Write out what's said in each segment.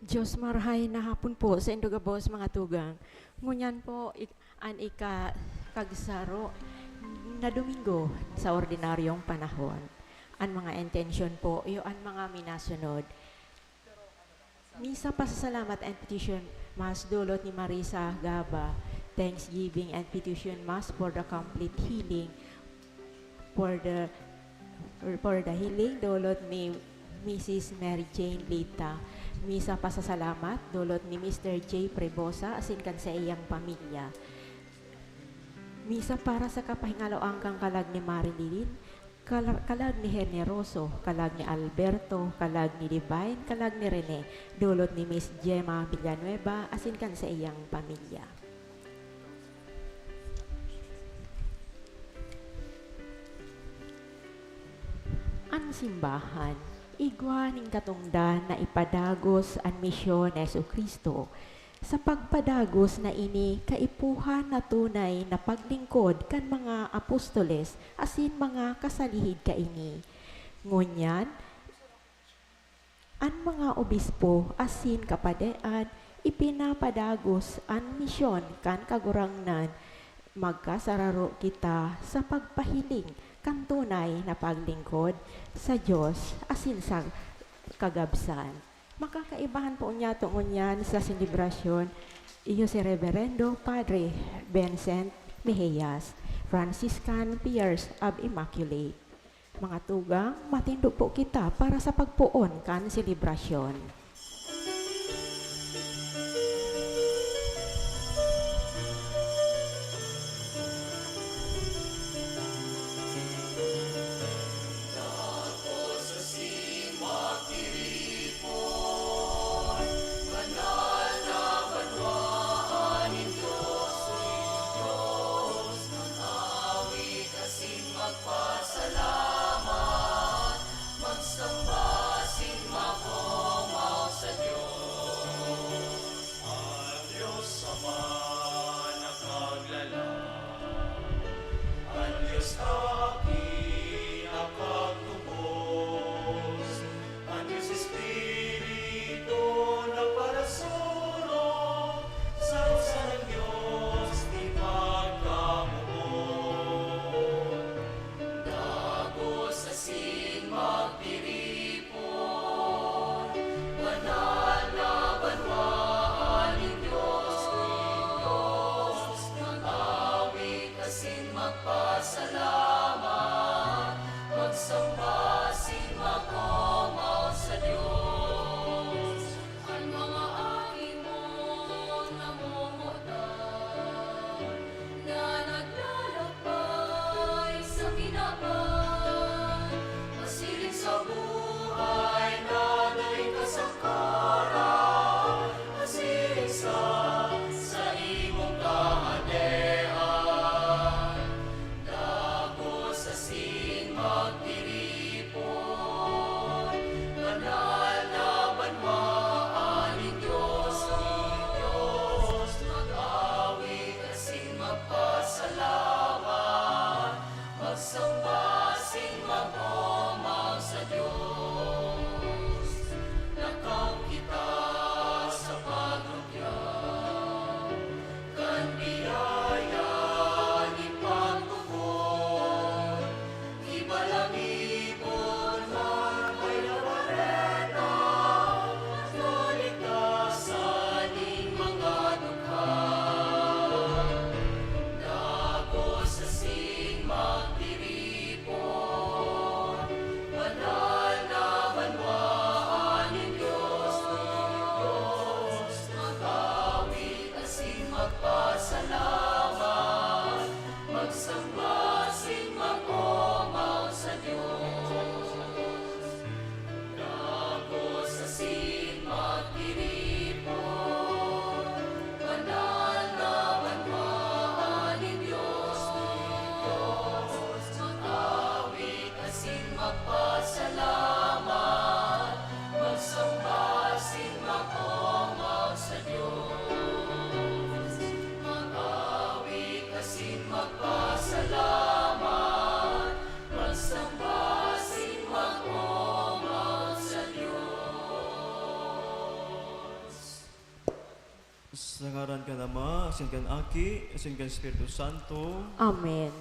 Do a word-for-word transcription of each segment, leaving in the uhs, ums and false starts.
Diyos marhay na hapon po sa indo gabos, mga tugang. Ngunyan po, ik-, an ika-, kagsaro na Domingo sa ordinaryong panahon. An mga intensyon po, iyo an mga minasunod. Misa pasasalamat and petition Mass dulot ni Marisa Gaba. Thanksgiving and petition Mass for the complete healing. For the, for the healing, dulot ni Missus Mary Jane Lita. Misa pasasalamat, dulot ni Mister J Prebosa, asin kan saiyang pamilya. Misa para sa kapahingaloan kan kalag ni Marilyn, kala-, kalag ni Generoso, kalag ni Alberto, kalag ni Divine, kalag ni Rene, dulot ni Miss Gemma Villanueva, asin kan saiyang pamilya. An simbahan, igwa nin katongdan na ipadagos an misyon ni Jesu-Cristo. Sa pagpadagos na ini, kaipuhan na tunay na paglingkod kan mga apostoles asin mga kasalihid kaini. Ngunyan, an mga obispo asin kapadean ipinapadagos an misyon kan Kagurangnan. Magkasararo kita sa pagpahiling kan tunay na paglingkod sa Dios asin sa kagabsan. Makakaibahan po niyato ngunyan sa selebrasyon, iyo si Reverendo Padre Vincent Mejias, Franciscan Friars of Immaculate. Mga tugang, matindog po kita para sa pagpoon kan selebrasyon. An Dios Ama na kaglalang, an Dios Aki na kagtubos, an Dios Espiritu na parasurog, saro sanang Dios di pagkamoot. Dagos asin magtiripon, banal na banwaan nin Dios, nin Dios. Mag-awit asin magpasalamat, magsamba asin mag-omaw sa Dios. An mga aki mo namomotan, na naglalakbay sa kinaban, pasiring sa buhay na dai kasakoran, pasiring sa saimong kahadean. Dagos asin magtiripon, banal na banwaan nin Dios, nin Dios. Mag-awit asin magpasalamat, magsamba asin mag-omaw sa Dios. Lakaw kita sa pagtugyaw kan biyaya nin pagtubod. Iba lang ipon man may nabareta, naligtasan nin mga dukha. Dagos asin magtiripon, Sa ngaran kan Ama, asin kan Aki, asin kan Espiritu Santo. Amen.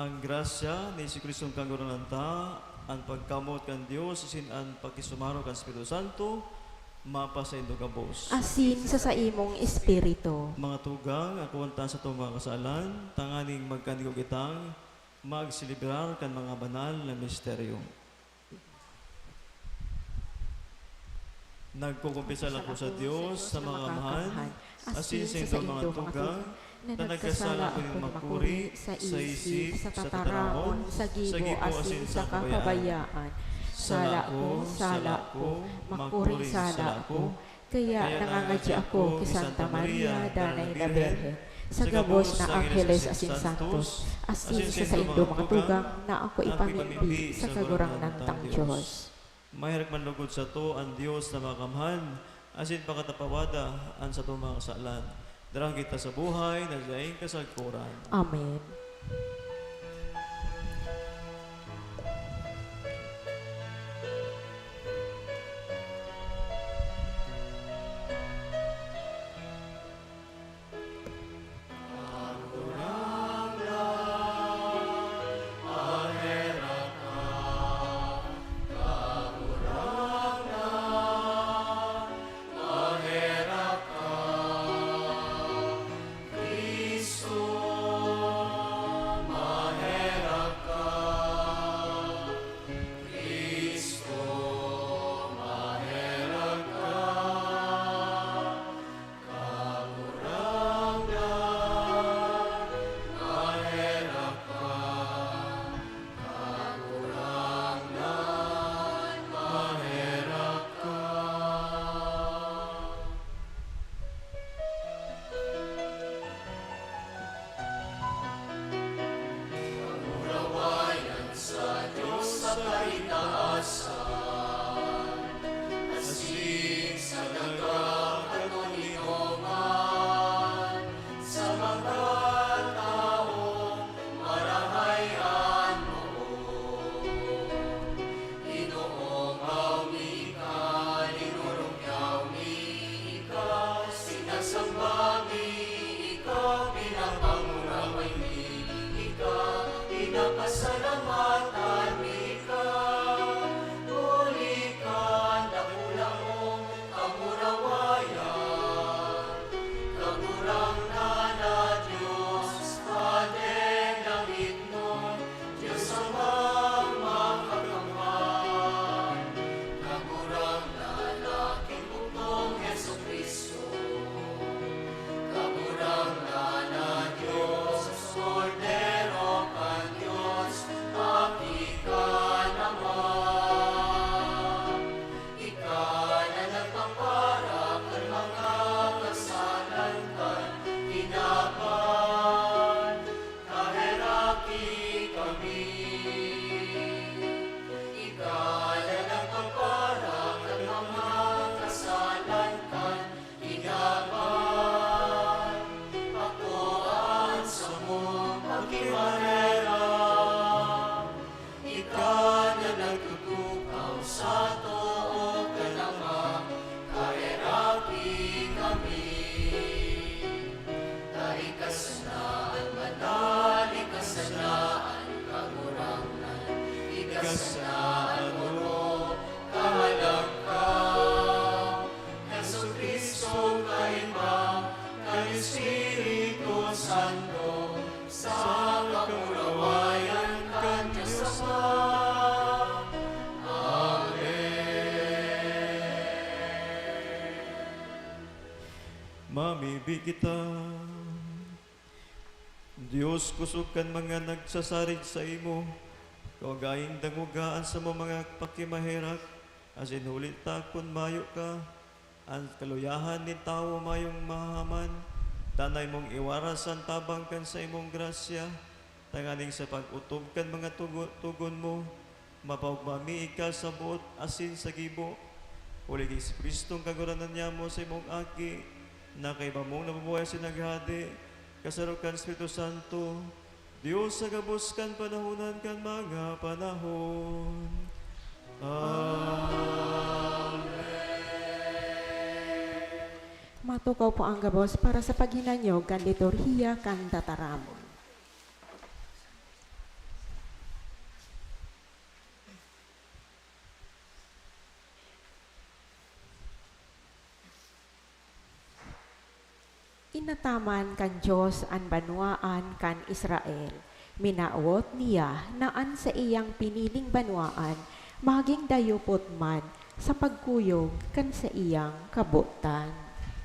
An grasya ni Jesu-Cristong Kagurangnan ta, an pagkamoot kan Dios, asin an pakisumaro kan Espiritu Santo, mapasaindo gabos. Asin sa saimong espiritu. Mga tugang, akoon ta an satong mga kasalan, tanganing magkanigog kitang magselebrar kan mga banal na misteryo. Nagkukumpisal ako sa Dios, sa Makakamhan, asin sa saindo mga tugang, na nagkasala ako nin makuri sa isip, sa tataramon, sa gibo, asin sa kabayaan. Sala ko, sala ko, makuri sala ko. Kaya nangangadya ako ki Santa Maria, Danay na Birhen, sa gabos na angheles asin santos, asin sa saindo mga tugang na ako ipamimbi sa Kagurangnan tang Dios. Maherak man lugod sato an Dios na Makakamhan, asin pakatapawada an satong mga kasalan. Darahan kita sa buhay na daing kasagkoran. Amen. Kamurawayan sa Dios sa kaitaasan, asin sa nagkakatoninongan sa mga tawong marahay an poon. Ginoo, mayo mi ika, dinurugyaw mi ika, sinasamba mi ika, pinapangurawi mi ika, pinapasalamatan mi ika. Huli kan dakula mong kamurawayan, Kagurangnan na Dios, Padre langitnon, Dios Amang makakamhan, Kagurangnan na ginbugtong Jesu-Cristo, Kagurangnan na Dios, Kordero kan Dios, Aki kan Ama. Ika na nagpaparak kan mga kasalan kan kinaban, kaheraki kami. Ika na nagpaparak kan mga kasalan kan kinaban, pakuan sa mong pakimaherak. Ika na nagtutukaw sa too kan Ama, kaheraki kami. Ta ika sana an banal, ika sana an Kagurangnan, ika sana an orog, kahalangkaw. Jesu-Cristo, kaiba kan Espiritu Santo, sa kamurawayan kan Dios Ama. Amen. Mamibi kita. Dios, kosog kan mga nagsasarig saimo, kaugaing dangoga an samong mga pakimaherak, asin huli ta kun mayo ka, an kaluyahan nin tawo mayong mahahaman. Danay mong iwaras an tabang kan saimong grasya, tanganing sa pag-otob kan mga tugo-, togon mo, mapaogma mi ika sa boot asin sa gibo. Huli ki Jesu-Cristong Kagurangnan nyamo, sa imong Aki, na kaiba mong nabubuhay asin naghahade, kasaro kan Espiritu Santo, Dios sa gabos kan panahonan kan mga panahon. Amen. Tukaw po ang gabos para sa paghinanyog kan liturhiya kan tataramon. Inataman kan Dios an banwaan kan Israel. Minawot niya na an saiyang piniling banwaan magin dayupot man sa pagkuyog kan saiyang kabotan.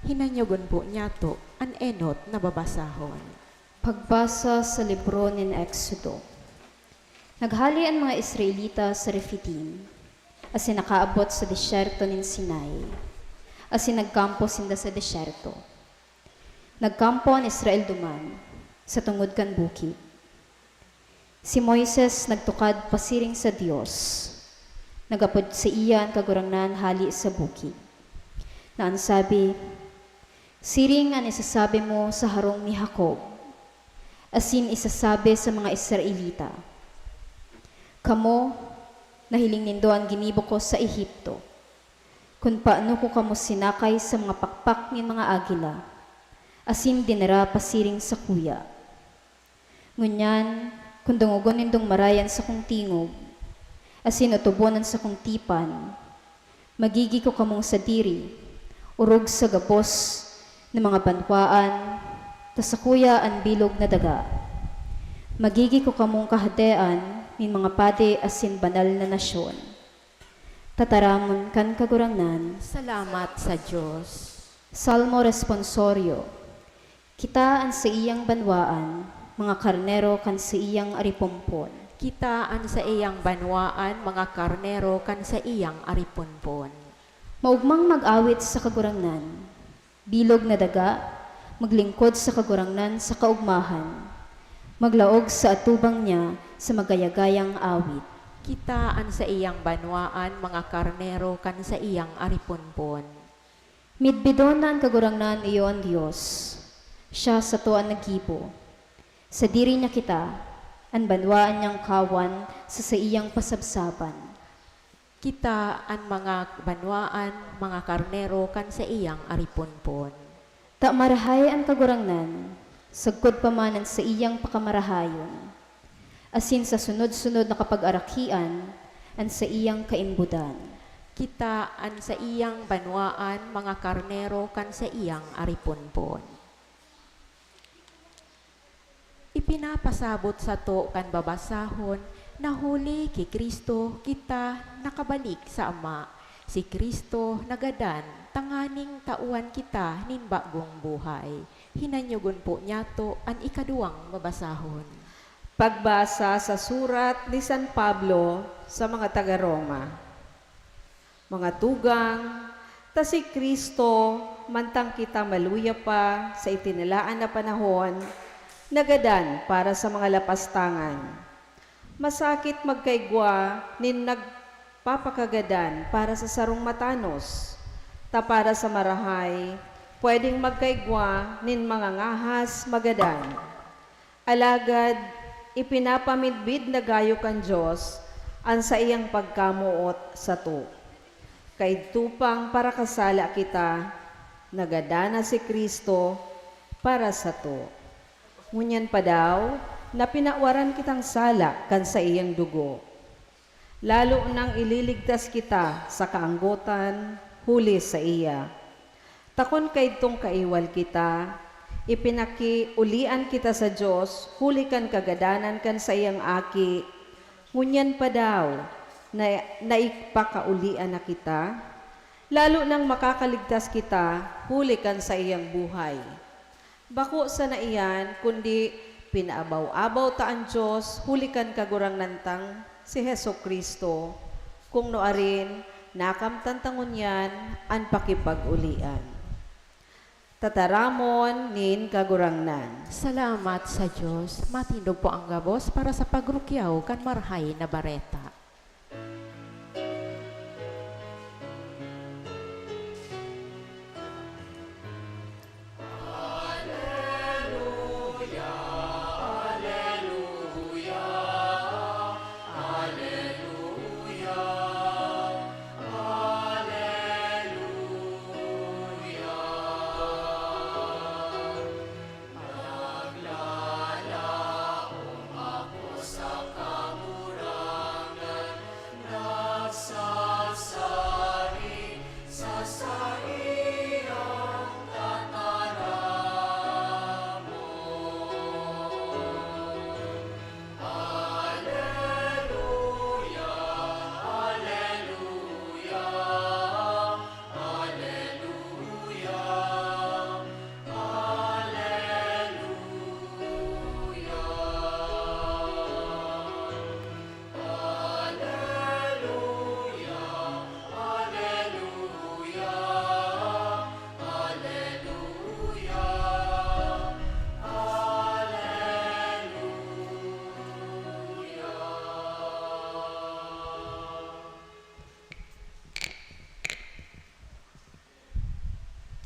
Hinanyogon po niyato an enot na babasahon. Pagbasa sa libro nin Exodo. Naghale an mga Israelita sa Refidim, asin nakaabot sa desyerto nin Sinai, asin nagkampo sinda sa desyerto. Nagkampo an Israel duman, sa tungod kan bukid. Si Moises nagtukad pasiring sa Dios. Nag-apod saiya an Kagurangnan hale sa bukid, na an sabi, "Siring an isasabi mo sa harong ni Jacob, asin isasabi sa mga Israelita, 'Kamo, nahiling nindo an ginibo ko sa Egipto, kun paano ko kamo sinakay sa mga pakpak nin mga agila, asin dinara pasiring sakuya. Ngunyan, kun dungogon nindong maray an sakong tingog, asin otobon an sakong tipan, magigi ko kamong sadiri, orog sa gabos na mga banwaan, ta sakuya an bilog na daga. Magigi ko kamong kahadean nin mga padi asin banal na nasyon.'" Tataramon kan Kagurangnan. Salamat sa Dios. Salmo Responsorio. Kita an saiyang banwaan, mga karnero kan saiyang aripompon. Kita an saiyang banwaan, mga karnero kan saiyang aripompon. Maogmang mag-awit sa Kagurangnan. Bilog na daga, maglingkod sa Kagurangnan sa kaogmahan. Maglaog sa atubang niya sa magayagayang awit. Kita an saiyang banwaan, mga karnero kan saiyang aripompon. Midbidon na an Kagurangnan iyo an Dios. Siya sato an naggibo. Sadiri niya kita, an banwaan niyang kawan sa saiyang pasabsaban. Kita an mga banwaan, mga karnero kan saiyang aripompon. Ta marahay an Kagurangnan, sagkod pa man an saiyang pakamarahayon, asin sa sunod-sunod na kapag-arakian an saiyang kaimbodan. Kita an saiyang banwaan, mga karnero kan saiyang aripompon. Ipinapasabot sato kan babasahon na huli ki Cristo kita nakabalik sa Ama. Si Cristo nagadan tanganing tawan kita nin bagong buhay. Hinanyogon po niyato an ikaduwang babasahon. Pagbasa sa surat ni San Pablo sa mga taga Roma. Mga tugang, ta si Cristo, mantang kita maluya pa sa itinalaan na panahon, nagadan para sa mga lapastangan. Masakit magkaigwa nin nagpapakagadan para sa sarong matanos, ta para sa marahay, pwedeng magkaigwa nin mga ngahas magadan. Alagad ipinapamidbid na gayo kan Dios an saiyang pagkamoot sato. Kaidto pang parakasala kita, nagadan na si Cristo para sato. Ngunyan pa daw na pinawaran kitang sala kan saiyang dugo. Lalo nang ililigtas kita sa kaanggotan huli saiya. Ta kun kaidtong kaiwal kita, ipinakiulian kita sa Dios huli kan kagadanan kan saiyang Aki, ngunyan pa daw na, na ipakaulian na kita, lalo nang makakaligtas kita huli kan saiyang buhay. Bako sana iyan, kundi pinaabaw-abaw ta an Dios huli kan Kagurangnan tang si Jesu-Cristo, kung nuarin, nakamtan ta ngunyan an pakipag-ulian. Tataramon nin Kagurangnan. Salamat sa Dios. Matindog po ang gabos para sa pagrukyaw kan Marahay na Bareta.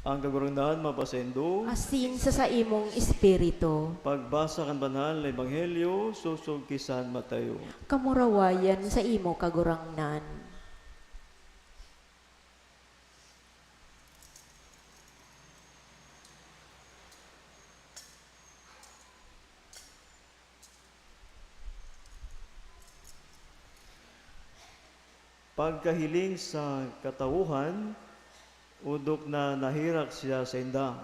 Ang Kagurangnan mapasaindo. Asin sa saimong espiritu. Pagbasa kan Banal na Ebanghelyo sosog ki San Mateo. Kamurawayan sa imo, Kagurangnan. Pagkahiling sa katawohan, odok na naherak siya sainda.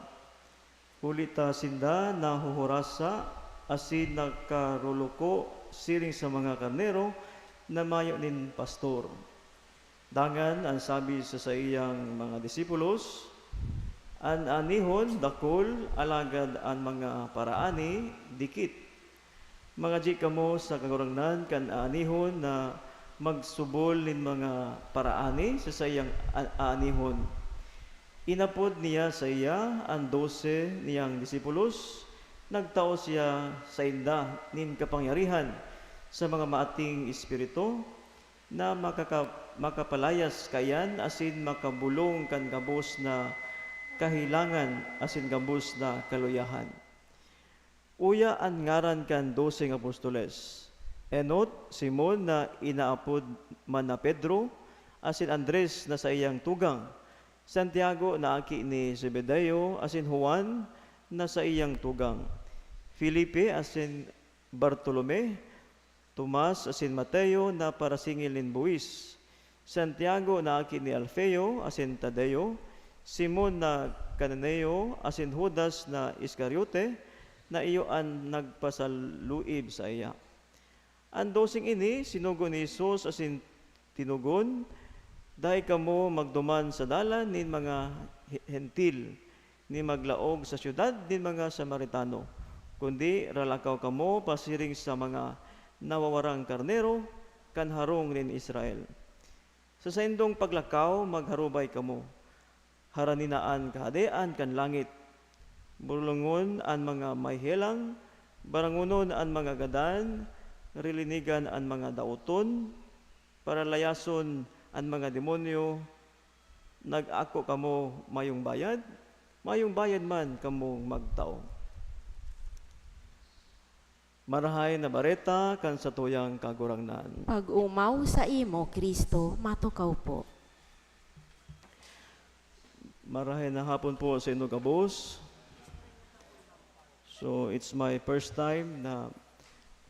Huli ta sinda nahuhurasa asin nakaruluko siring sa mga karnero na mayo nin pastor. Dangan an sabi sa saiyang mga disipulos, "An anihon dakul, alagad an mga paraani dikit." Mangadyi kamo sa Kagurangnan kan aanihon na magsubol nin mga paraani sa saiyang a-, aanihon. Inapod niya saiya an dose niyang disipulos, nagtao siya sainda nin kapangyarihan sa mga maating espiritu na makaka-, makapalayas kaiyan asin makabolong kan gabos na kahelangan asin gabos na kaluyahan. Uya an ngaran kan doseng apostoles: Enot, Simon na inaapod man na Pedro, asin Andres na saiyang tugang, Santiago na aki ni Zebedeo, asin Juan na saiyang tugang, Felipe asin Bartolome, Tomas asin Mateo na parasingil nin buwis, Santiago na aki ni Alfeo asin Tadeo, Simon na Cananeo asin Judas na Iscariote, na iyo an nagpasaluib saiya. An doseng ini sinugo ni Jesus asin tinugon, "Dai kamo magduman sa dalan nin mga he-, Hentil, ni maglaog sa syudad nin mga Samaritano, kundi ralakaw kamo pasiring sa mga nawawarang karnero kan harong nin Israel. Sa saindong paglakaw, magharubay kamo. Harani na an Kahadean kan langit. Bulongon an mga may helang, barangonon an mga gadan, rilinigan an mga daoton, paralayason an mga demonyo. Nag-ako kamo mayong bayad, mayong bayad man kamong magtao." Marahay na Bareta kan satuyang Kagurangnan. Pag-omaw saimo, Cristo, matukaw po. Marahay na hapon po saindo gabos. So, it's my first time na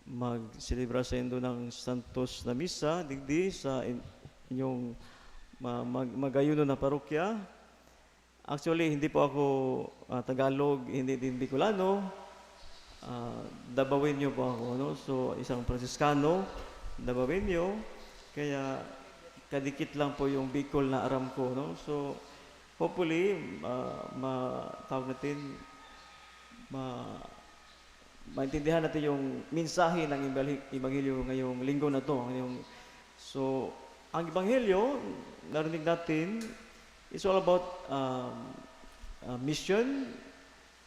magselebra saindo ng Santos na Misa digdi sa in-, inyong ma-, mag-, magayunon na parokya. Actually, hindi po ako, ah, Tagalog, hindi din Bicolano. Ah, Dabawenyo po ako, no? So, isang Franciscano, Dabawenyo. Kaya kadikit lang po yung Bicol na aram ko, no? So, hopefully, ah, ma-, tawag natin, ma-, maintindihan natin yung mensahe ng ebanghe-, ebanghelyo ngayong linggo na to, ngayong, so, ang ebanghelyo, narinig natin, it's all about, um, uh, mission,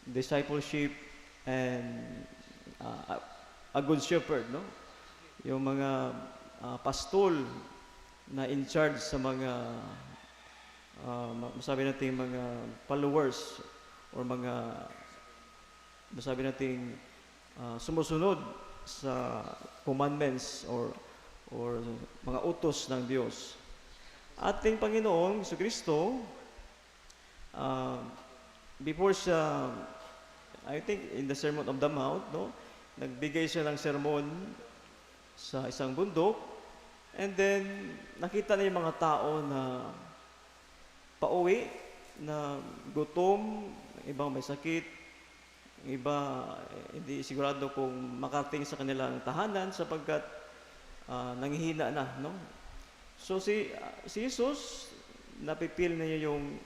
discipleship, and, uh, a, a good shepherd, no? Yung mga, uh, pastol na in charge sa mga, uh, ma-, masabi natin mga followers or mga masabi nating, ah, sumusunod sa commandments or, or mga utos ng Diyos. Ating Panginoong Jesucristo, ah, before siya, I think in the Sermon of the Mount, no, nagbigay siya ng sermon sa isang bundok, and then nakita niya yung mga tao na pauwi na gutom, ang ibang may sakit, ang iba, eh, hindi sigurado kung makarating sa kanilang tahanan sapagkat, ah, nanghihina na, no? So, si, ah, si Jesus, napi-feel niya yung,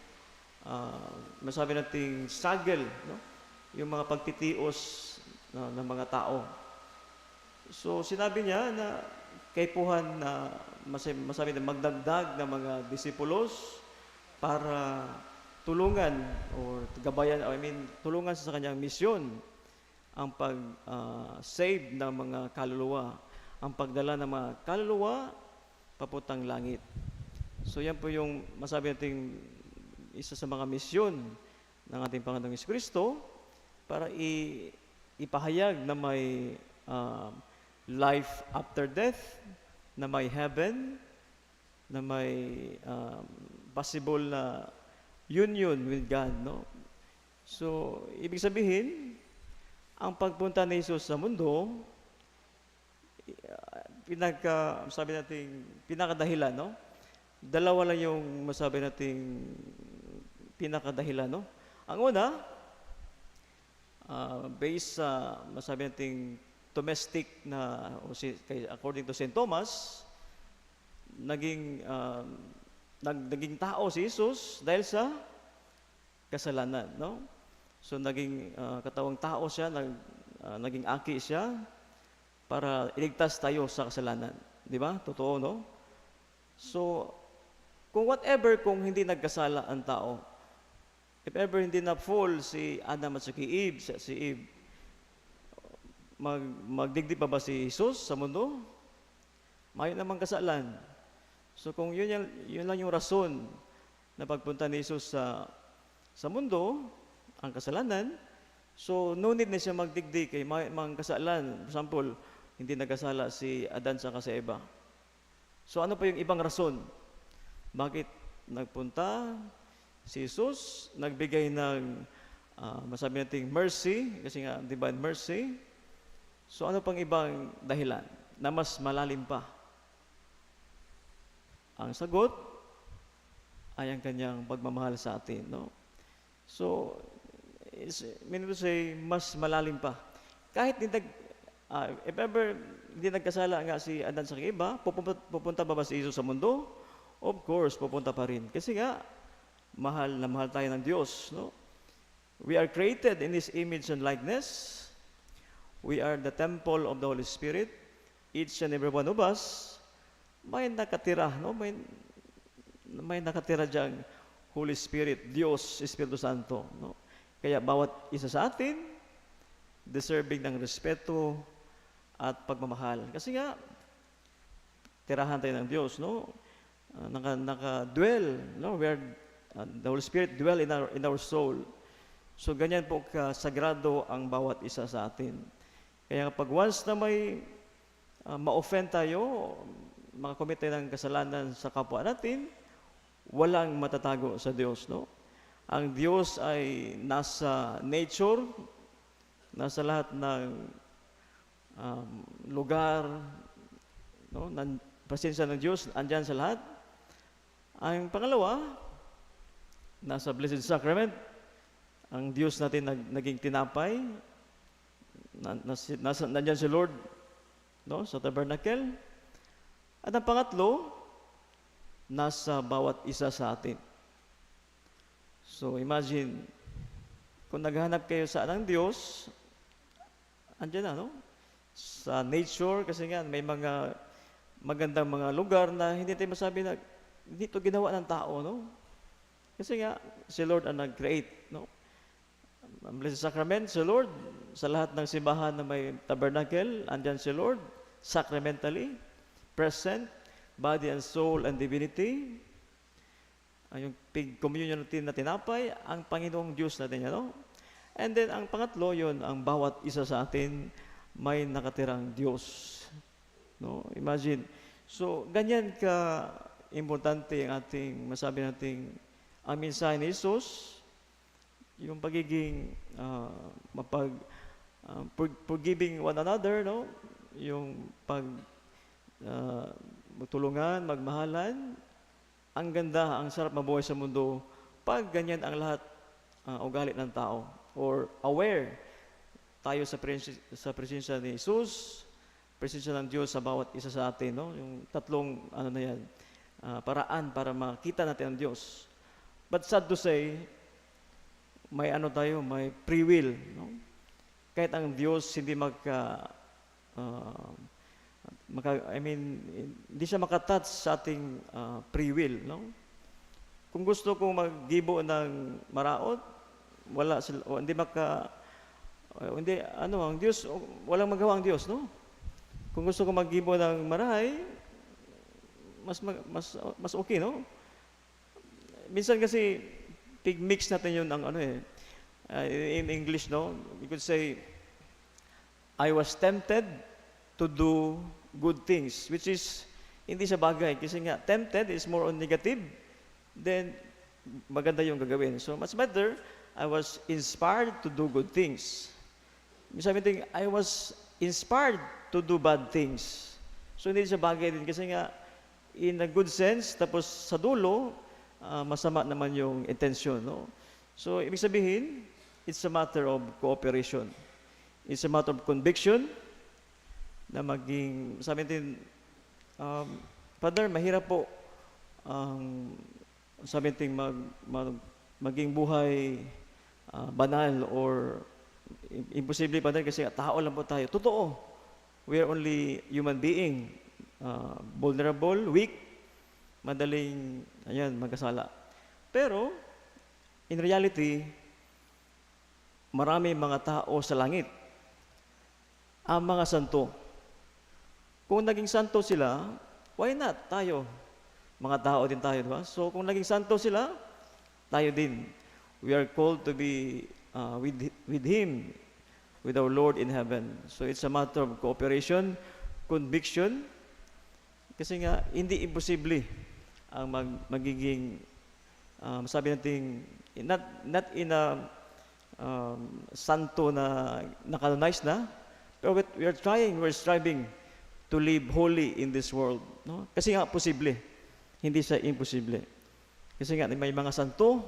ah, masabi nating struggle, no? Yung mga pagtitios na, ng mga tao. So, sinabi niya na kaipuhan na masa-, masabi na magdagdag ng mga disipulos para tulungan or gabayan, I mean, tulungan sa kanyang misyon ang pag, ah, save ng mga kaluluwa, ang pagdala ng mga kaluluwa papuntang langit. So, yan po yung masabi nating isa sa mga misyon ng ating Panginoong Jesucristo para i-, ipahayag na may, ah, life after death, na may heaven, na may, ah, possible na union with God, no? So, ibig sabihin, ang pagpunta ni Jesus sa mundo, ah, pinagka-, sabi natin, pinakadahilan, no? Dalawa lang yung masabi nating pinakadahilan, no? Ang una, ah, based sa, masabi nating, Thomistic na, o si, kay, according to Saint Thomas, naging, ah, nag-, naging tao si Jesus dahil sa kasalanan, no? So, naging, ah, katawang tao siya, nag-, ah, naging aki siya para iligtas tayo sa kasalanan. Di ba? Totoo, no? So, kung whatever, kung hindi nagkasala ang tao, if ever hindi na-fall si Adam at si Eve, si, si Eve, mag-, magdigdi pa ba si Jesus sa mundo? Mayo namang kasalan. So, kung yun yan, yun lang yung rason na pagpunta ni Jesus sa, sa mundo, ang kasalanan, so, no need na siya magdigdi kay mayo mang kasalan. For example, hindi nagkasala si Adan saka si Eva. So, ano pa yung ibang rason? Bakit nagpunta si Jesus? Nagbigay ng, ah, masabi nating mercy, kasi nga, divine mercy. So, ano pang ibang dahilan na mas malalim pa? Ang sagot ay ang kanyang pagmamahal sa atin, no? So, is, meaning to say, mas malalim pa. Kahit hindi nag-, ah, if ever hindi nagkasala nga si Adan saka Eva, pupunta, pupunta pa ba si Jesus sa mundo? Of course, pupunta pa rin. Kasi nga, mahal na mahal tayo ng Diyos, no? We are created in His image and likeness. We are the temple of the Holy Spirit. Each and every one of us, may nakatira, no? May, may nakatira diyang Holy Spirit, Diyos, Espiritu Santo, no? Kaya bawat isa sa atin, deserving ng respeto at pagmamahal. Kasi nga, tirahan tayo ng Diyos, no? Ah, naka-, naka-dwell, no? Where, ah, the Holy Spirit dwell in our, in our soul. So, ganyan po kasagrado ang bawat isa sa atin. Kaya kapag once na may, ah, ma-offend tayo, makakomit tayo ng kasalanan sa kapwa natin, walang matatago sa Diyos, no? Ang Diyos ay nasa nature, nasa lahat ng, um, lugar, no? Nan-, presensya ng Diyos, andyan sa lahat. Ang pangalawa, nasa Blessed Sacrament, ang Diyos natin nag-, naging tinapay, na-, nasi-, nasa, nandyan si Lord, no, sa tabernacle. At ang pangatlo, nasa bawat isa sa atin. So, imagine, kung naghahanap kayo sa ng Diyos, andiyan na, no? Sa nature, kasi nga, may mga magandang mga lugar na hindi tayo masabi na hindi to ginawa ng tao, no? Kasi nga, si Lord ang nag-create, no? Ang Blessed Sacrament, si Lord, sa lahat ng simbahan na may tabernacle, andyan si Lord, sacramentally present, body and soul and divinity. Ang yung pig-, communion natin na tinapay, ang Panginoong Diyos natin, ano? And then, ang pangatlo, yun, ang bawat isa sa atin may nakatirang Diyos. No? Imagine. So, ganyan ka importante ang ating, masabi nating, ang mensahe ni Jesus, yung pagiging, ah, mapag-, ah, for-, forgiving one another, no? Yung pag, ah, magtulungan, magmahalan. Ang ganda, ang sarap mabuhay sa mundo pag ganyan ang lahat, ah, ugali ng tao or aware tayo sa prens-, sa presensya ni Jesus, presensya ng Diyos sa bawat isa sa atin, no? Yung tatlong, ano na yan, ah, paraan para makita natin ang Diyos. But sad to say, may ano tayo, may free will, no? Kahit ang Diyos hindi magka-, ah, maka-, I mean, hindi siya maka-touch sa ating, ah, free will, no? Kung gusto kong maggibo ng maraot, wala sila, o hindi maka-, o hindi, ano, ang Diyos, o, walang magawa ang Diyos, no? Kung gusto kong maggibo ng marahay, mas mag-, mas, mas okay, no? Minsan kasi, pig-mix natin yun ang ano eh. Uh, in, in English, no, we could say, "I was tempted to do good things," which is hindi siya bagay. Kasi nga, tempted is more on negative, then maganda yung gagawin. So, much better, "I was inspired to do good things." Sabi natin, "I was inspired to do bad things." So, hindi siya bagay din kasi nga, in a good sense, tapos sa dulo, ah, masama naman yung intensyon, no? So, ibig sabihin, it's a matter of cooperation. It's a matter of conviction na maging, sabi natin, um, "Father, mahirap po ang, sabi natin, mag-, mag-, maging buhay, ah, banal or im-, imposible, Father, kasi tao lang po tayo." Totoo, we are only human being, ah, vulnerable, weak, madaling, ayan, magkasala. Pero, in reality, marami mga tao sa langit, ang mga santo. Kung naging santo sila, why not tayo? Mga tao din tayo, di ba? So, kung naging santo sila, tayo din. We are called to be, uh, with, with Him, with our Lord in heaven. So, it's a matter of cooperation, conviction, kasi nga, hindi imposible ang mag-, magiging, um, sabi natin, not, not in a, um, santo na na-canonize na, pero we, we are trying, we're striving to live holy in this world, no? Kasi nga, posible. Hindi siya imposible. Kasi nga, may mga santo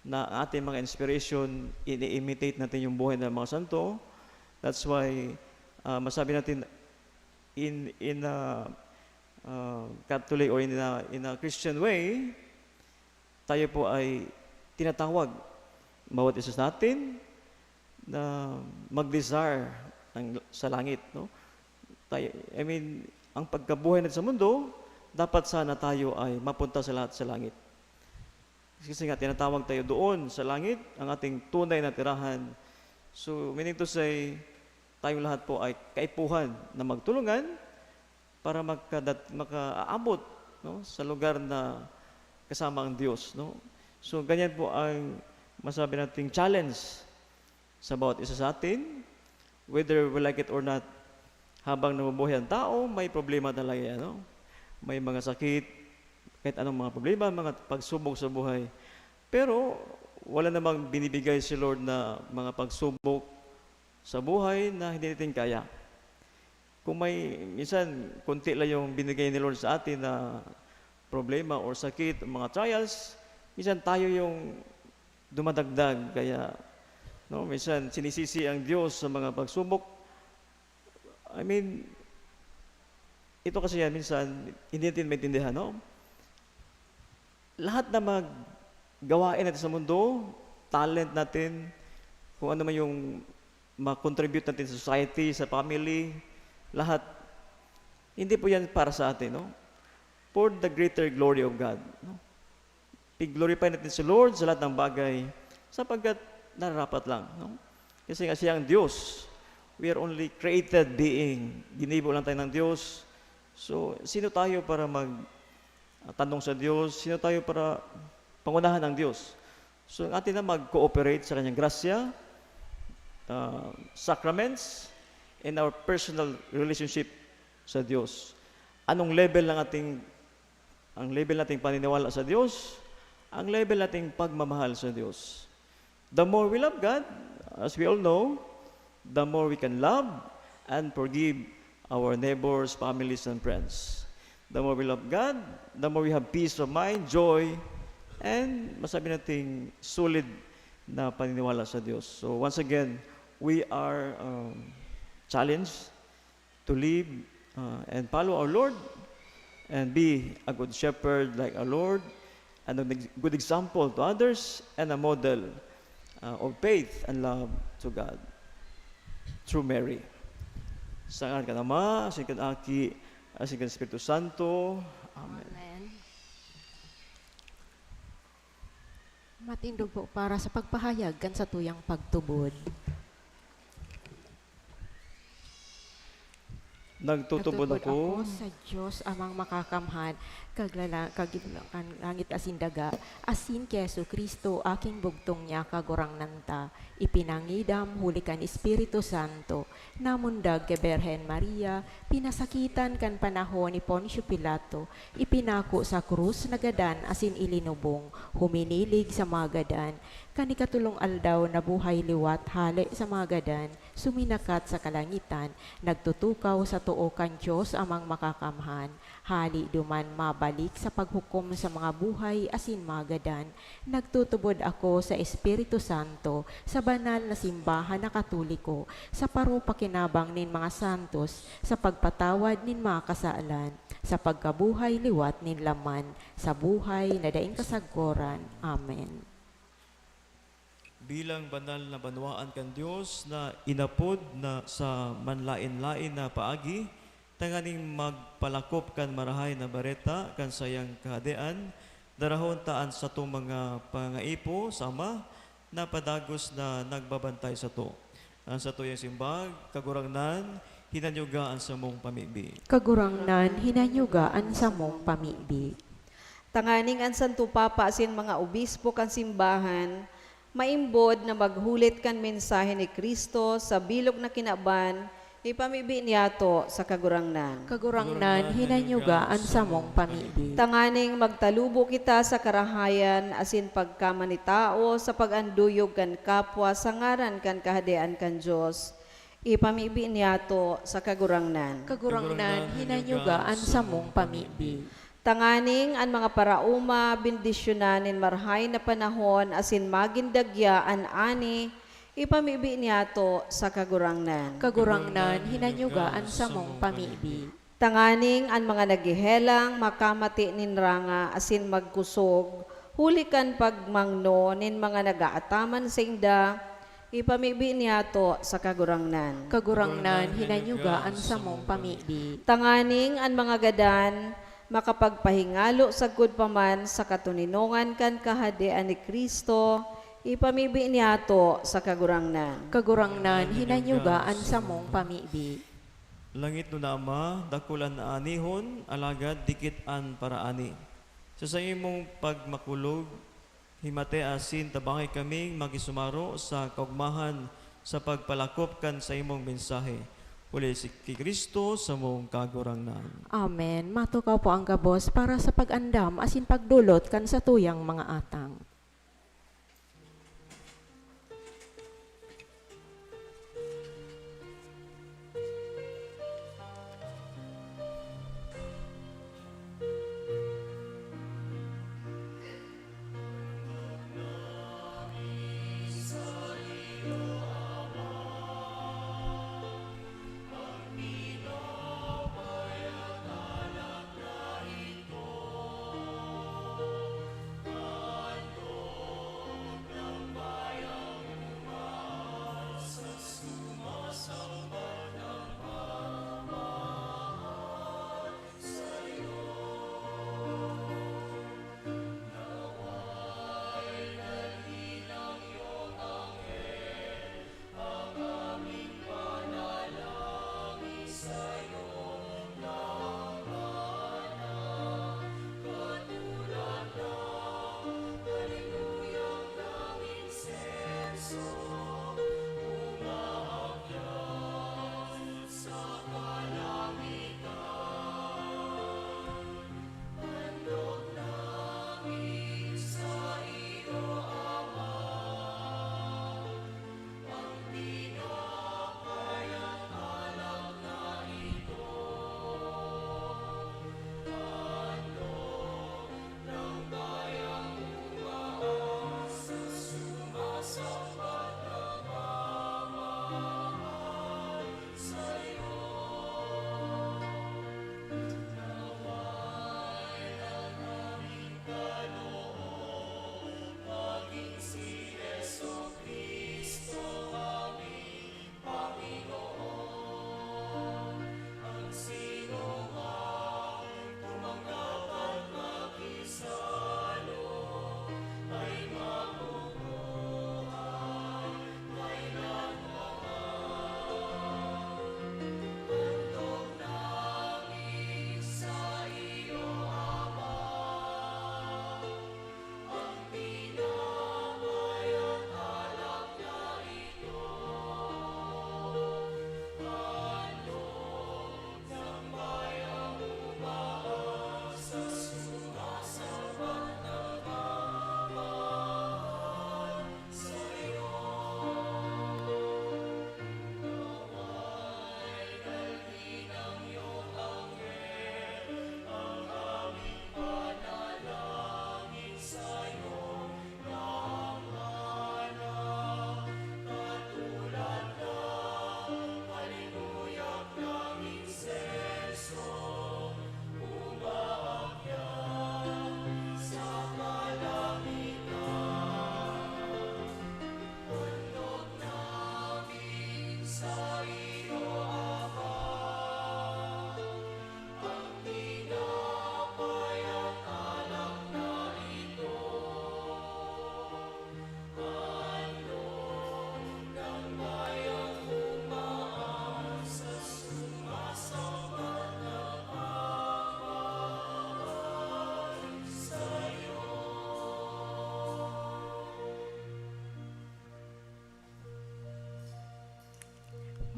na ating mga inspiration, ini-imitate natin yung buhay ng mga santo. That's why, ah, masabi natin, in, in a, ah, Catholic or in a, in a Christian way, tayo po ay tinatawag, bawat isa sa atin, na mag-desire ng, sa langit, no? Tayo, I mean, ang pagkabuhay natin sa mundo, dapat sana tayo ay mapunta sa lahat sa langit. Kasi nga, tinatawag tayo doon sa langit, ang ating tunay na tirahan. So, meaning to say, tayong lahat po ay kaipuhan na magtulungan para makadat-, makaabot, no, sa lugar na kasama ang Diyos, no? So, ganyan po ang masabi nating challenge sa bawat isa sa atin, whether we like it or not. Habang nabubuhay ang tao, may problema talaga yan, no? May mga sakit, kahit anong mga problema, mga pagsubok sa buhay. Pero wala namang binibigay si Lord na mga pagsubok sa buhay na hindi natin kaya. Kung may, minsan, konti lang yung binigay ni Lord sa atin na problema or sakit, mga trials, minsan tayo yung dumadagdag. Kaya, no, minsan sinisisi ang Diyos sa mga pagsubok. I mean, ito kasi yan, minsan, hindi natin maintindihan, no? Lahat na mag-, gawain natin sa mundo, talent natin, kung ano man yung ma-contribute natin sa society, sa family, lahat, hindi po yan para sa atin, no? For the greater glory of God, no? Pig-glorify natin si Lord sa lahat ng bagay, sapagkat nararapat lang, no? Kasi nga siya ang Diyos. We are only created being. Ginibo lang tayo ng Diyos. So, sino tayo para mag-, ah, tanong sa Diyos? Sino tayo para pangunahan ang Diyos? So, ang atin na mag-cooperate sa kanyang grasya, ah, sacraments, and our personal relationship sa Diyos. Anong level ng ating, ang level nating paniniwala sa Diyos? Ang level nating pagmamahal sa Diyos. The more we love God, as we all know, the more we can love and forgive our neighbors, families, and friends. The more we love God, the more we have peace of mind, joy, and masabi nating solid na paniniwala sa Diyos. So once again, we are, um, challenged to live, uh, and follow our Lord and be a good shepherd like our Lord and a good example to others and a model, uh, of faith and love to God through Mary. Sa ngaran kan Ama, asin kan Aki, asin kan Espiritu Santo. Amen. Amen. Matindog po para sa pagpahayag kan satuyang pagtubod. Nagtutubod ako sa Dios Amang Makakamhan, kaglala-, kagiblakan langit asin daga, asin ki Jesu-Cristo, aking bugtong niya, Kagurangnan ta. Ipinangidam huli kan Espiritu Santo, namundag ki Birhen Maria, pinasakitan kan panahon ni Poncio Pilato, ipinako sa krus, nagadan asin ilinubong, huminilig sa mga gadan. Kan ikatolong aldaw, nabuhay liwat hale sa mga gadan, suminakat sa kalangitan, nagtutukaw sa too kan Dios Amang Makakamhan. Hale duman mabalik sa paghukom sa mga buhay asin mga gadan. Nagtutubod ako sa Espiritu Santo, sa banal na simbahan na Katoliko, sa parupakinabang nin mga santos, sa pagpatawad nin mga kasalan, sa pagkabuhay liwat nin laman, sa buhay na daing kasagkoran. Amen. Bilang banal na banwaan kan Dios na inapod na sa manlaen-laen na paagi, tanganing magpalakop kan Marahay na Bareta kan saiyang Kahadean, darahon ta an satong mga pangangaipo sa Ama na padagos na nagbabantay sato. An satuyang simbag, Kagurangnan, hinanyuga an samong pamibi. Kagurangnan, hinanyuga an samong pamibi. Tanganing an Santo Papa asin mga obispo kan simbahan maimbod na maghulit kan mensahe ni Cristo sa bilog na kinaban, ipamibi niyato sa Kagurangnan. Kagurangnan, hinanyuga an samong pamibi. Tanganing magtalubo kita sa karahayan asin pagkamanitao sa pag-anduyog kan kapwa sa ngaran kan Kahadean kan Dios, ipamibi niyato sa Kagurangnan. Kagurangnan, hinanyuga an samong pamibi. Tanganing an mga paraoma bendisyonan nin marahay na panahon asin magin dagya an ani, ipamibi niyato sa Kagurangnan. Kagurangnan, hinanyuga an samong pamibi. Tanganing an mga naghehelang makamati nin ranga asin magkusog huli kan pagmangno nin mga nag-aataman sainda, ipamibi niyato sa Kagurangnan. Kagurangnan, hinanyuga an samong pamibi. Tanganing an mga gadan makapagpahingalo sagkod pa man sa katoninongan kan Kahadean ni Cristo, ipamibi niyato sa Kagurangnan. Kagurangnan, hinanyuga an samong pamibi. Langitnon na Ama, dakul an aanihon, alagad dikit an paraani. Sa saimong pagmakulog, himati asin tabangi kaming makisumaro sa kaogmahan sa pagpalakop kan saimong mensahe. Huli si, ki Cristo samong Kagurangnan. Amen. Matukaw po ang gabos para sa pag-andam asin pagdolot kan satuyang mga atang.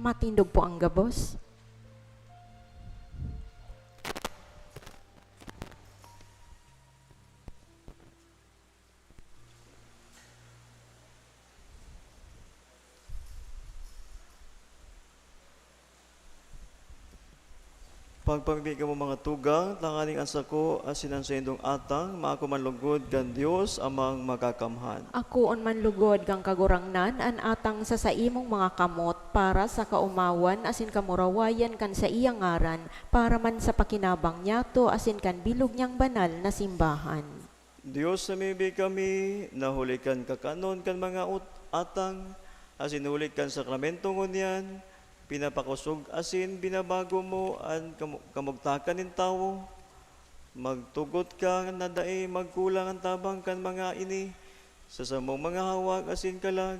Matindog po ang gabos. Pagpamibi kamo, mga tugang, tanganing an sako asin an saindong atang maako man lugod kan Dios Amang Makakamhan. Akoon man lugod kan Kagurangnan an atang sa saimong mga kamot para sa kaomawan asin kamurawayan kan saiyang ngaran, para man sa pakinabang niyato asin kan bilog niyang banal na simbahan. Dios, namibi kami na huli kan kakanon kan mga ut-, atang, asin huli kan sakramento ngunyan, pinapakosog asin binabago mo an kamu-, kamugtakan nin tawo. Magtugot ka na dai magkulang an tabang kan mga ini sa samong mga hawak asin kalag,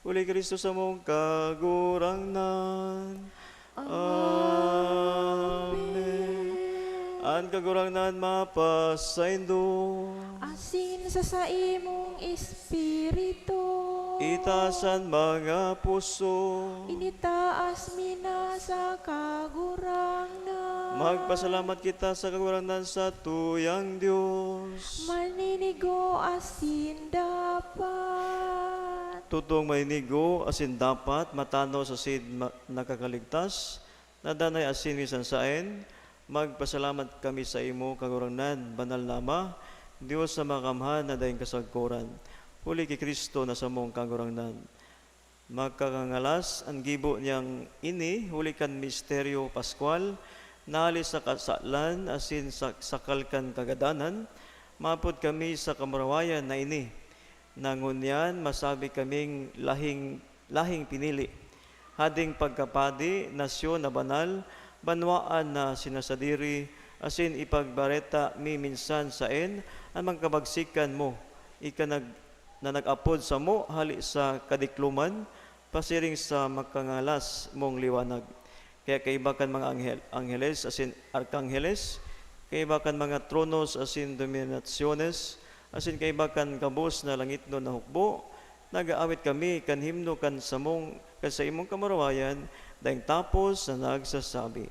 huli ki Cristo samong Kagurangnan. Amen. Amen. An Kagurangnan mapasaindo. Asin sa saimong espiritu. Itaas an mga puso. Initaas mi na sa Kagurangnan. Magpasalamat kita sa Kagurangnan, sa tuyang Dios. Maninigo asin dapat. Totong maninigo asin dapat, matano sa sid ma-, nakakaligtas, na danay asin minsan saen, magpasalamat kami saimo, Kagurangnan, Banal na Ama, Dios na makamhan na daing kasagkoran, huli ki Cristo na samong Kagurangnan. Makakangalas an gibo niyang ini huli kan misteryo paskwal, na hali sa kasalan asin sa sakal kan kagadanan, maapod kami sa kamurawayan na ini, na ngunyan masabi kaming lahing, lahing pinili, hading pagkapadi, nasyon na banal, banwaan na sinasadiri, asin ipagbareta mi minsan saen an mga kabagsikan mo, ika nag-, na nag-apod samo hali sa kadikloman, pasiring sa makangalas mong liwanag. Kaya kaiba kan mga anghel, angheles asin arkangheles, kaiba kan mga tronos asin dominasyones, asin kaiba kan gabos na langitnon na hukbo, nag-aawit kami kan himno kan samong, kan saimong kamurawayan, daing tapos na nagsasabi,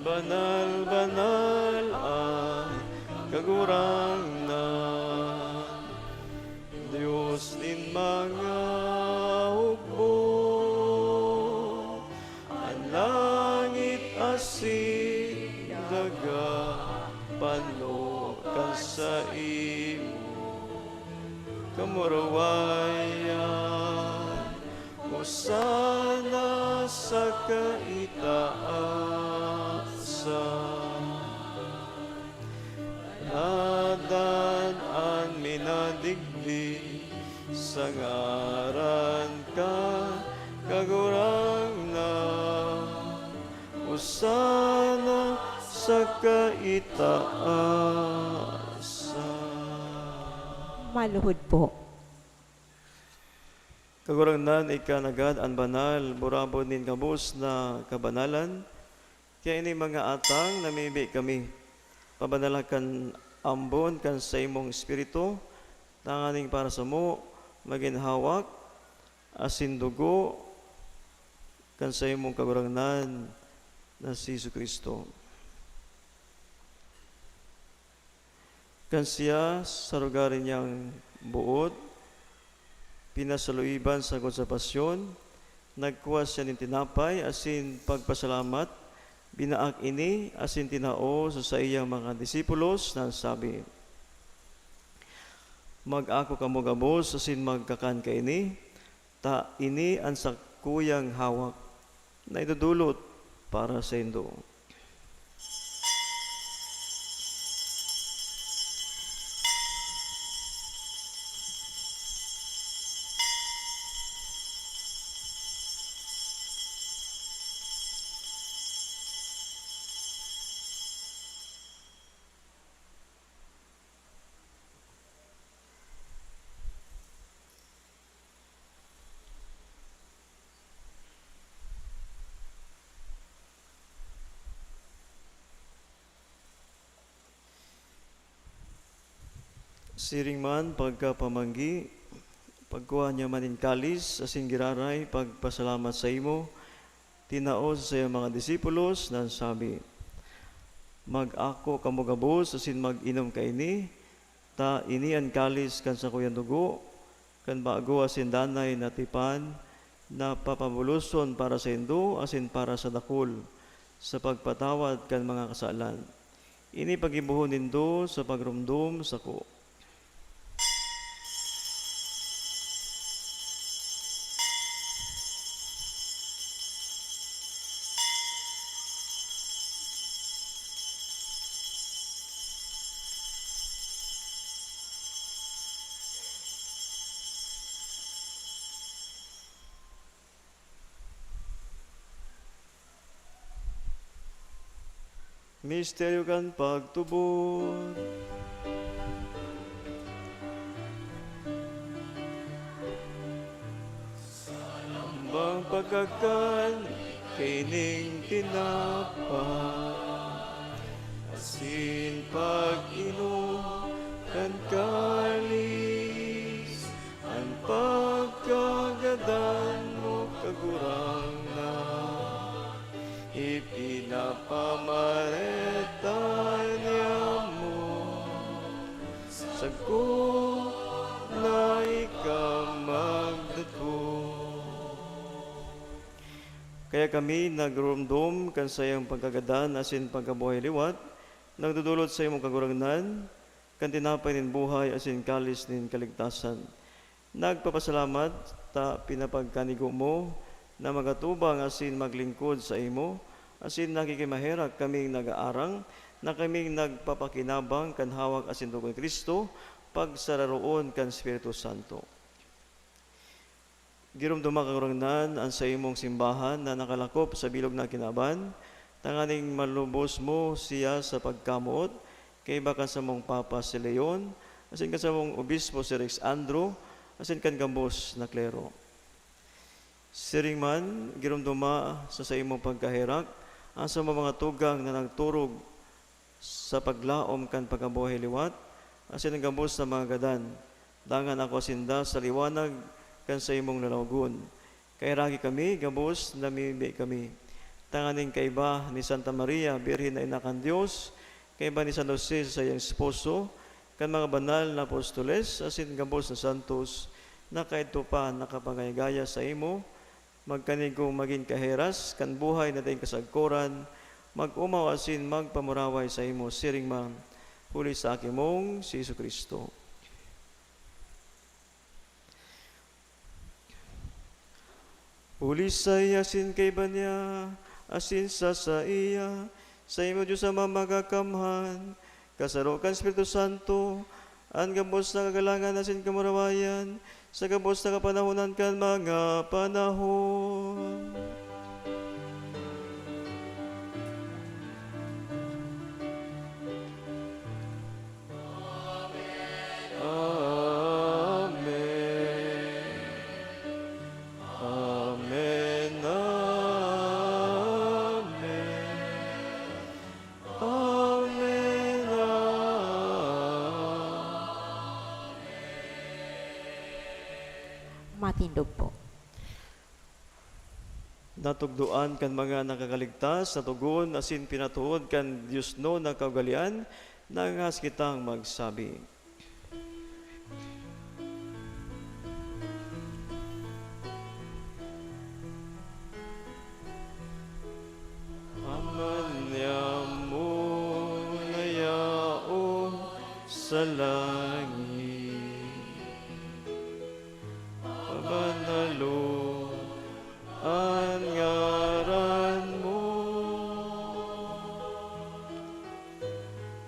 "Banal, banal, banal an Kagurangnan, Dios nin mga hukbo. An langit asin daga pano kan saimo kamurawayan. Hosana sa kaitaasan. Panadan an minadigdi sa ngaran kan Kagurangnan. Hosana sa kaitaasan." Maluhod po. Kagurangnan, ika nanggad an banal, burabod nin gabos na kabanalan. Kaya ini mga atang, namibi kami, pabanala kan ambon kan saimong Espiritu, tanganing para samo magin hawak asin dugo kan saimong Kagurangnan na si Jesu-Cristo. Kan siya, sa lugar niyang boot, pinasaluiban sagkod sa pasyon, nagkua siya nin tinapay asin pagpasalamat, binaak ini asin tinao sa saiyang mga disipulos na sabi, "Mag-ako kamo gabos asin magkakan kaini, ta ini an sakuyang hawak na idodolot para saindo." Siring man pagkapamanggi, pagkua niya man nin kalis asin giraray pagpasalamat saimo, tinao sa saiyang mga disipulos na nagsabi, "Mag-ako kamo gabos asin mag-inom kaini, ta ini an kalis kan sakuyang dugo, kan bago asin danay na tipan, na papabuloson para saindo asin para sa dakul, sa pagpatawad kan mga kasalan. Ini paggibohon nindo sa pagromdom sako." Misteryo kan pagtubod. Sa lambang pagkakan kaining tinapay, asin pag-inom kan kalis, an pagkagadan mo, Kagurangnan, ipinapamareta niamo sako na ika magdatong. Kaya kami nagromdom kan saiyang pagkagadan asin pagkabuhay liwat, nagdodolot saimo, Kagurangnan, kan tinapay nin buhay asin kalis nin kaligtasan. Nagpapasalamat ta pinapagkanigo mo na magatubang asin maglingkod saimo, asin nakikimaherak kaming nag-aarang na kaming nagpapakinabang kan hawak asin dugo ni Cristo, pagsararoon kan Espiritu Santo. Giromdoma, Kagurangnan, an saimong simbahan na nakalakop sa bilog na kinaban, tanganing malubos mo siya sa pagkamoot, kaiba kan samong Papa si Leon, asin kan samong Obispo si Rex Andro, asin kan gabos na klero. Siring man, giromdoma sa saimong pagkaherak an samong mga tugang na nagturog sa paglaom kan pagkabuhay liwat, asin an gabos na mga gadan. Dangan ako sinda sa liwanag kan saimong lalawogon. Kaheraki kami, gabos namimibi kami, tanganing kaiba ni Santa Maria, Birhen na Ina kan Dios, kaiba ni San Jose sa saiyang esposo, kan mga banal na apostoles, asin gabos na santos, na kaidto pa nakapagaya-gaya saimo, magkanigong magin kaheras kan buhay na daing kasagkoran, mag-omaw asin magpamuraway saimo siring man, huli sa Aki mong si Jesu-Cristo. Huli saiya, asin kaiba niya, asin sa saiya, saimo, Dios Ama, Makakamhan, kasaro kan Espiritu Santo, an gabos na kagalangan asin kamurawayan, sa gabos na kapanahonan kan mga panahon. Amen. Amen, amen. Amen, amen. Matindog po. Natugdoan kan mga nakakaligtas na togon asin pinatuod kan diosnon na kaugalean, nangangahas kitang magsabi. Ama niamo na yaon sa langit, pabanalon an ngaran mo.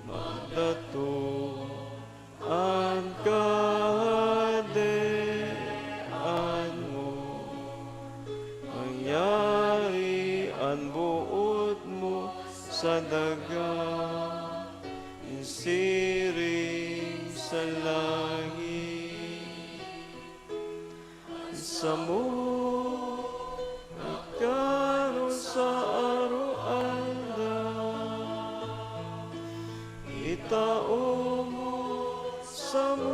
Magdatong an Kahadean mo, mangyari an boot mo sa daga, siring sa langit. An samo pagkanon sa aroaldaw, itao mo samo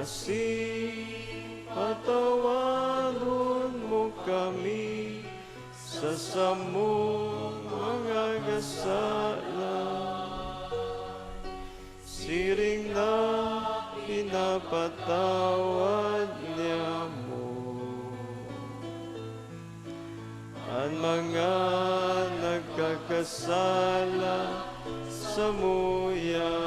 Asin patawadon mo kami sa samong mga kasalan, siring na pinapatawad niamo an mga nagkakasala samuya.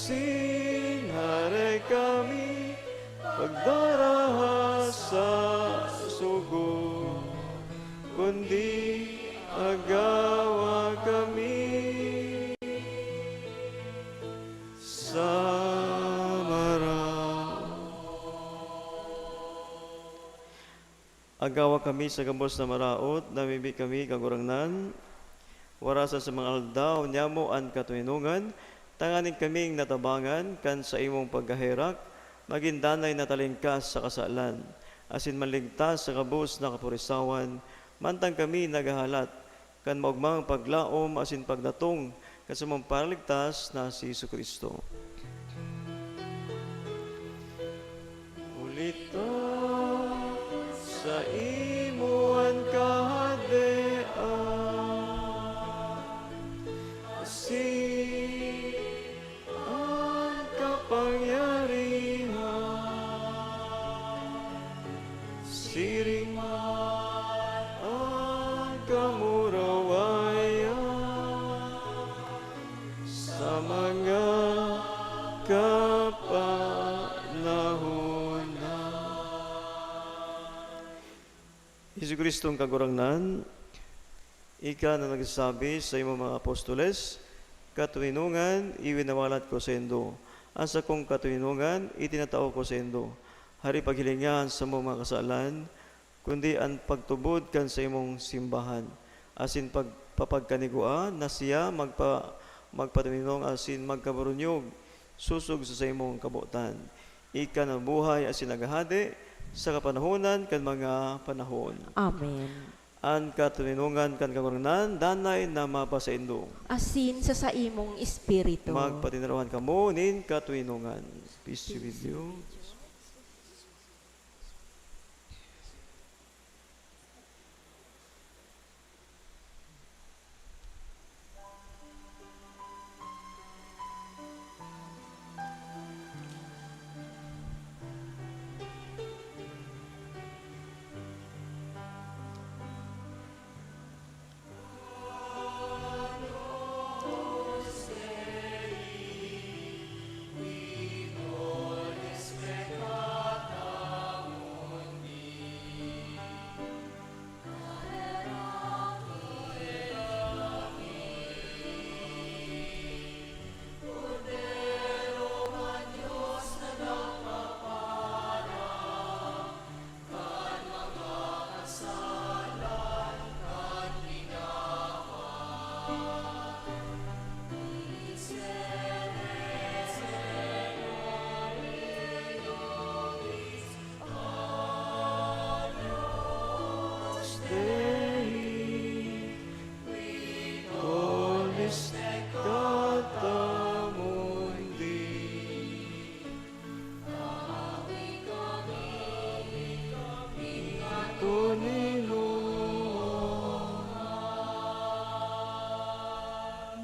Asin hare kami pagdaraha sa sugo, kundi agawa kami sa maraot. Agawa kami sa gabos na maraot, namimibi kami, Kagurangnan. Warasan sa mga aldaw niamo an katoninongan, tanganing kaming natabangan kan saimong pagkaherak, magin danay na talingkas sa kasalan, asin maligtas sa gabos na kapurisawan, mantang kami naghahalat kan maogmang paglaom asin pagdatong kan samong Paraligtas na si Jesu-Cristo. Huli ta saimo an kahadean, asin an kapangyarihan, siring man an kamurawayan sa mga kapanahonan. Jesu-Cristong Kagurangnan, ika na nagsasabi sa imong mga apostoles, "Katoninongan, iwinawalat ko saindo. An sakong katoninongan, itinatao ko saindo. Hare paghilinga an samong mga kasalan, kundi an pagtubod kan saimong simbahan, asin pagpapagkanigua na siya magpa-, magpatoninong asin magkaburunyog sosog sa saimong kabotan. Ika na buhay asin naghahade sa kapanahonan kan mga panahon." Amen. An katoninongan kan Kagurangnan danay na mapasaindo. Asin sa saimong espiritu. Magpatinarawan kamo nin katoninongan. Peace be with you. Agnus Dei, qui tollis peccata mundi.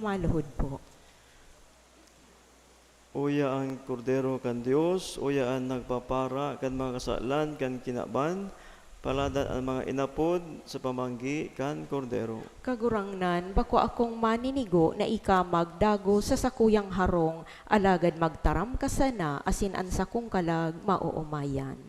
Maluhod po. Uya an Kordero kan Dios, uya an nagpapara kan mga kasalan kan kinaban, paladan an mga inapod sa pamanggi kan Kordero. Kagurangnan, bako akong maninigo na ika magdagos sa sakuyang harong, alagad magtaram ka sana asin an sakong kalag maoomayan.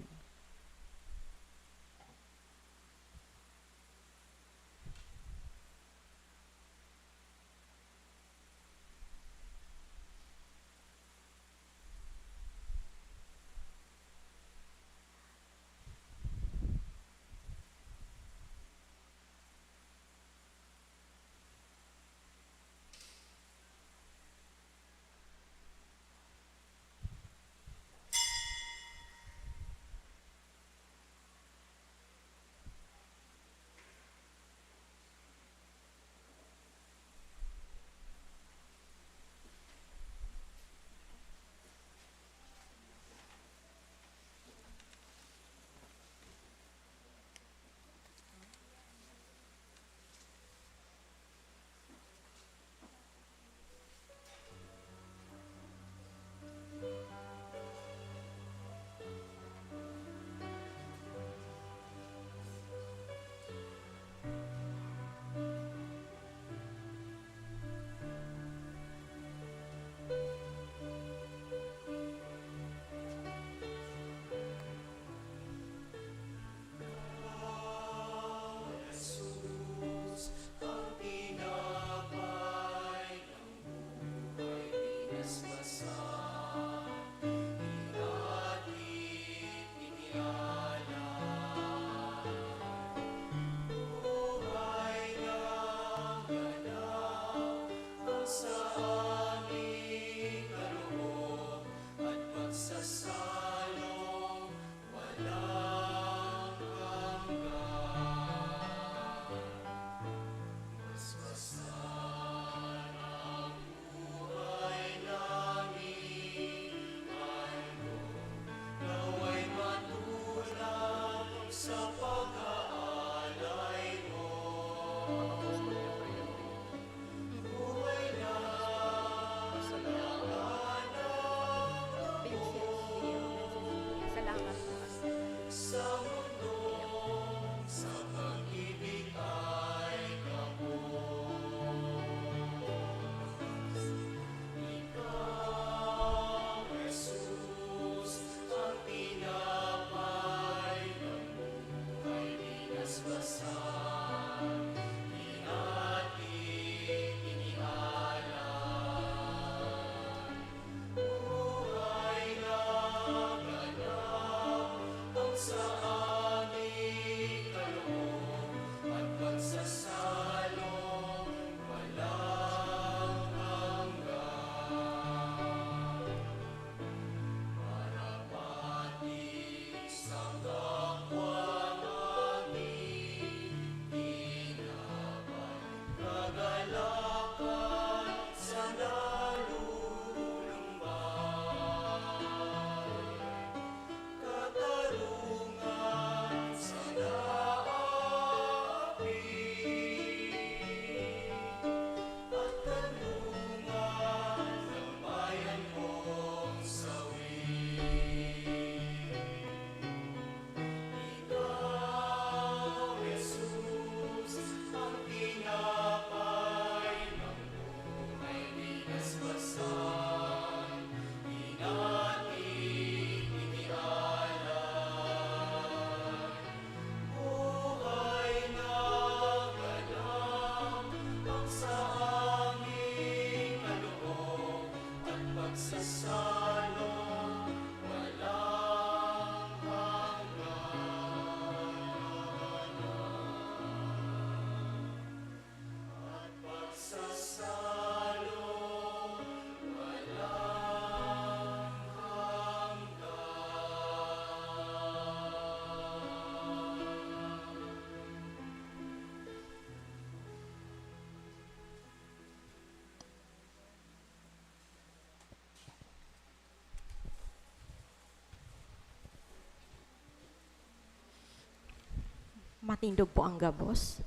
Matindog po ang gabos.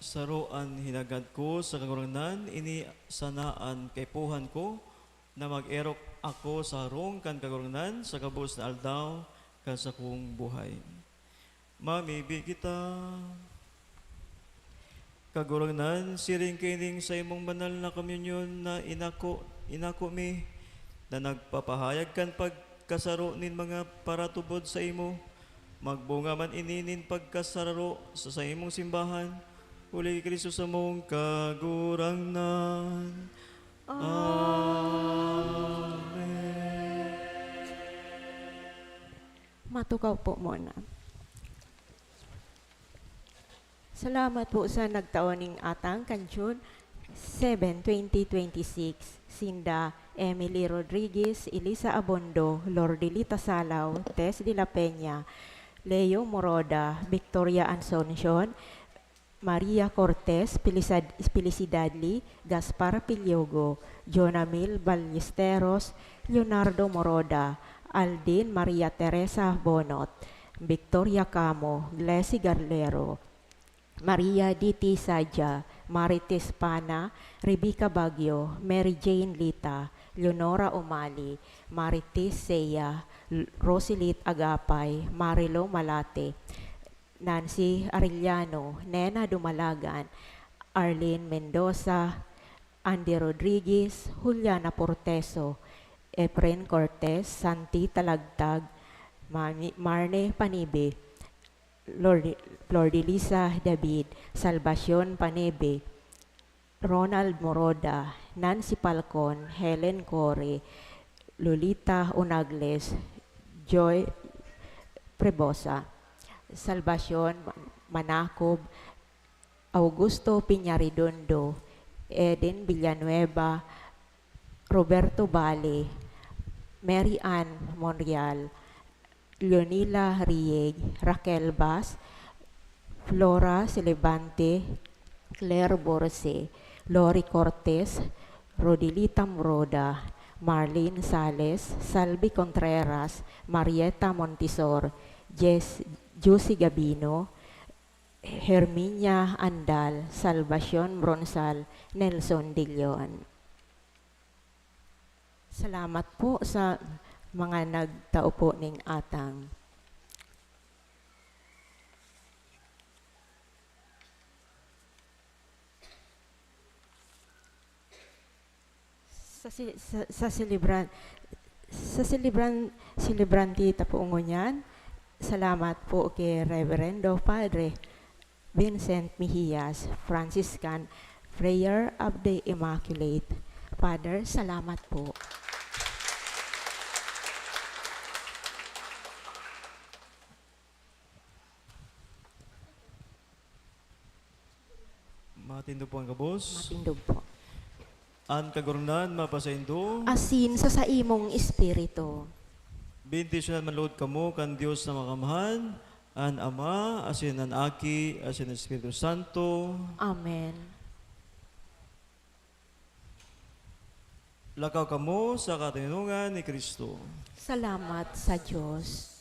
Saro an hinagad ko sa Kagurangnan, ini sana an kaipuhan ko, na mag-erok ako sa harong kan Kagurangnan sa gabos na aldaw kan sakong buhay. Mamibi kita. Kagurangnan, siring kaining saimong banal na komunyon na inako, inako mi, na nagpapahayag kan pagkasaro nin mga paratubod saimo, magbunga man ini nin pagkasaro sa saimong simbahan, huli ki Cristo samong Kagurangnan. Amen. Matukaw po muna. Salamat po sa nagtao ning atang kan June seven, twenty twenty-six. Sinda Emily Rodriguez, Elisa Abondo, Lordilita Salaw, Tess de la Peña, Leo Moroda, Victoria Asuncion, Maria Cortez, Felicid-, Felicidad Lee, Gaspar Piliogo, Jonamil Ballesteros, Leonardo Moroda, Aldin Maria Teresa Bonot, Victoria Camo, Glessy Garlero, Maria D T Sadia, Marites Pana, Rebecca Baguio, Mary Jane Lita, Leonora Umali, Marites Sea, L-, Roselit Agapay, Marilo Malate, Nancy Arellano, Nena Dumalagan, Arlene Mendoza, Andy Rodriguez, Juliana Porteso, Efren Cortez, Santi Talagtag, Mami-, Marne Panibe, Lordi-, Flordilisa David, Salvacion Panibe, Ronald Moroda, Nancy Falcon, Helen Core, Lolita Unagles, Joy Prebosa, Salvacion Manacob, Augusto Piñaredondo, Eden Villanueva, Roberto Bale, Mary Ann Monreal, Leonila Rieg, Raquel Bas, Flora Celebante, Claire Borse, Lori Cortez, Rodilita Moroda, Marlene Sales, Salvi Contreras, Marieta Montisor, Jess, Josie Gabino, Herminia Andal, Salvacion Bronsal, Nelson De Leon. Salamat po sa mga nagtao po ning atang. Sa si-, sa, sa selebran-, sa selebran-, selebrante ta po ngunyan, salamat po kay Reverendo Padre Vincent Mejias, Franciscan Prayer of the Immaculate. Father, salamat po. Matindog po ang gabos. Matindog po. An Kagurangnan mapasaindo. Asin sa saimong espiritu. Bendisyonan man logod kamo kan Dios na Makakamhan, an Ama, asin an Aki, asin an Espiritu Santo. Amen. Lakaw kamo sa katoninongan ni Cristo. Salamat sa Dios.